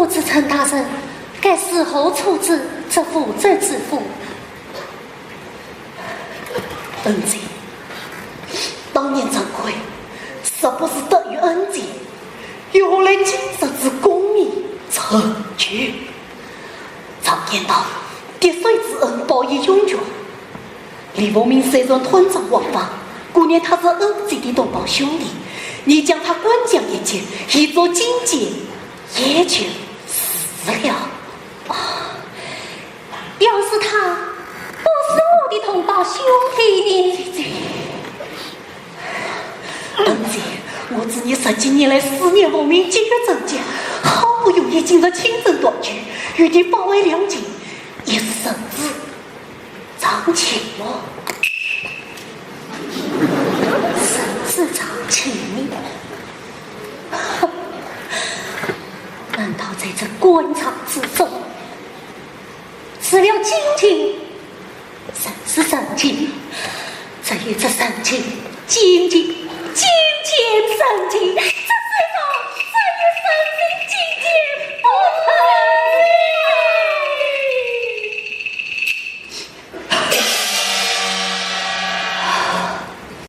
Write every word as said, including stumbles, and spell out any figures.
不知陈大人该如何处置这无罪之妇？恩姐，当年陈贵，若不是得遇恩姐，又何来今日之功名成就？常言道，滴水之恩，报以永绝。李凤鸣虽然吞将王法，故而他是恩姐的同胞兄弟，你将他关将一军，以作进见，也就是了。啊，要是他不是我的同胞兄弟呢？恩姐，我知你十几年来思念凤鸣，积郁成疾，好不容易今日亲征断举，与你保卫良情，也是仁至常情么。仁至常情？难道在这官场之中，除了亲情，仁至常情，只有这仁至常情